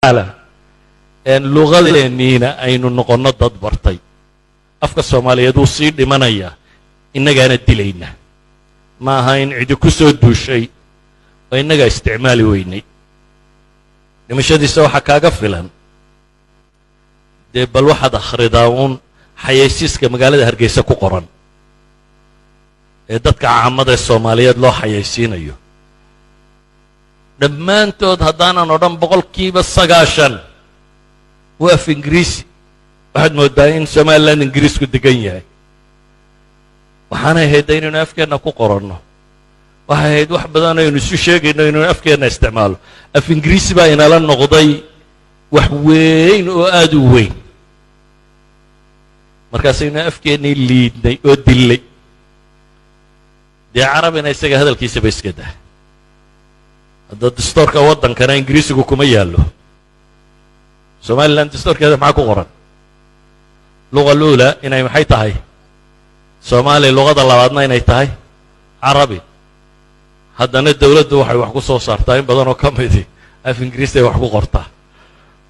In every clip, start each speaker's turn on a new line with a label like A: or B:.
A: Tacaala, luqadeenniina aynu noqonno dad bartay afka Soomaaliyeed. Wuu sii dhimanayaa, innagaana dilayna. Ma aha in cidi ku soo duushay oo innagaa isticmaali weynay. Dhimashadiisa waxaa kaaga filan dee, bal waxaad akhridaa uun xayaysiiska magaalada Hargeysa ku qoran ee dadka caamada ee Soomaaliyeed loo xayaysiinayo. Dhammaantood, haddaanan odhan 90%, waa af Ingiriisi. Waxaad mooddaa in Somaliland Ingiriisku degan yahay. Waxaanay ahayd da inaynu afkeenna ku qoranno. Waxay ahayd wax badan aynu isu sheegayno inaynu afkeenna isticmaalo. Af Ingiriisi baa inala noqday wax weyn oo aad u weyn. Markaasaynu afkeennii liidnay oo dillay. Dee Carabina isaga hadalkiisaba iska dah. Hadda dastoorka waddankana Ingiriisigu kuma yaallo. Somaliland dastoorkeeda maxaa ku qoran? Luqa luula inay maxay tahay? Soomaaliya. Luqada labaadna inay tahay Carabi. Haddana dawladdu waxay wax ku soo saartaa in badan oo ka midi af Ingiriisi ay wax ku qortaa.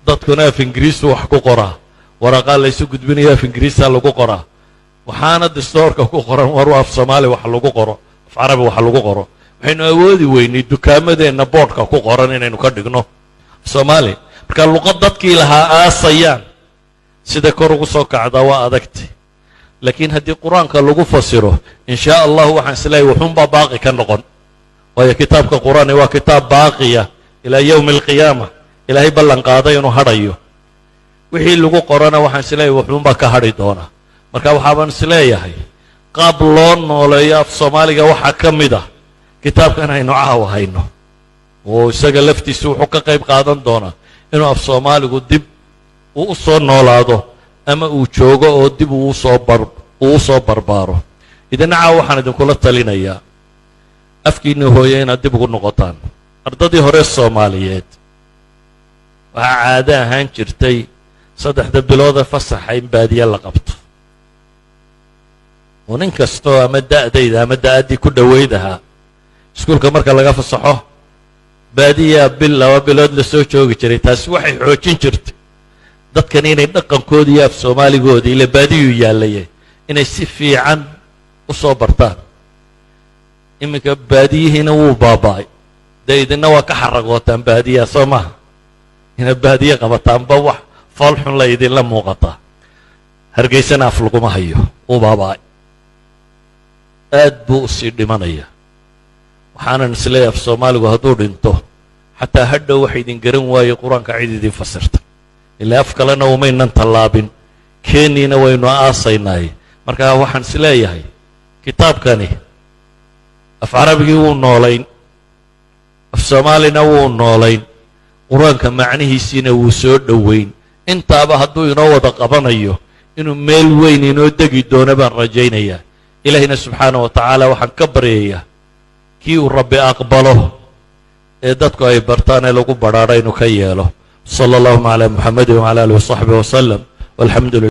A: Dadkuna af Ingiriisu wax ku qoraa. Waraqaa laysu gudbinayo af Ingiriisa lagu qoraa. Waxaana dastoorka ku qoran war af Soomaali wax lagu qoro, af Carabi wax lagu qoro. Waxaynu awoodi weynay dukaamadeenna boodhka ku qoran inaynu ka dhigno Soomaali. Marka luqad dadkii lahaa aasayaan, sida kor ugu soo kacdaa waa adagti. Laakiin haddii Qur-aanka lagu fasiro, in shaa Allahu, waxaan isleeyahy wuxuunbaa baaqi ka noqon, waayo kitaabka Qur-aani waa kitaab baaqiya ilaa yowmi alqiyaama. Ilaahay ballan qaaday inuu hadhayo. Wixii lagu qorana waxaan isleeyahay wuxuunbaa ka hadhi doonaa. Marka waxaabaan isleeyahay qaab loo nooleeyo af Soomaaliga waxaa ka mid ah kitaabkan aynu caawa hayno, oo isaga laftiisu wuxuu ka qayb qaadan doonaa inuu af Soomaaligu dib uu u soo noolaado ama uu joogo oo dib uu u soo barbaaro. Idina caawa waxaan idinkula talinayaa afkiinna hooye inaad dib ugu noqotaan. Ardadii hore Soomaaliyeed waxaa caado ahaan jirtay 3da biloodee fasaxa in baadiye la qabto, oo nin kastoo ama da'dayda ama da'addii ku dhoweyd ahaa iskuulka marka laga fasaxo baadiyaa bil, 2 bilood la soo joogi jiray. Taasi waxay xoojin jirtay dadkan inay dhaqankoodii iyo af Soomaaligoodii, ile baadiyuu yaallaye, inay si fiican u soo bartaan. Iminka baadiyihiina wuu baaba'ay. Dee idinna waa ka xaragootaan baadiyaha, soo maha? Inaad baadiye qabataanba wax foolxun la idinla muuqataa. Hargeysana af laguma hayo, wuu baaba'ay, aad buu usii dhimanaya. Waxaanan isleeyahay af Soomaaligu hadduu dhinto, xataa hadhow waxa idin garan waayey Qur-aanka cid idin fasirta, ilaa af kalena umaynan tallaabin, keeniina waynu aasaynaaye. Marka waxaan is leeyahay kitaabkani af Carabigii wuu noolayn, af Soomaalina wuu noolayn, Qur-aanka macnihiisiina wuu soo dhoweyn. Intaaba hadduu inoo wada qabanayo, inuu meel weyn inoo degi doono baan rajaynayaa. Ilaahina subxaana wa tacaala waxaan ka baryayaa kii uu Rabbi aqbalo ee dadku ay bartaan ee lagu badhaadho inuu ka yeelo. Sala allahuma calaa Muxamedin wcala alih wasaxbih wasalam, walxamdu lilah.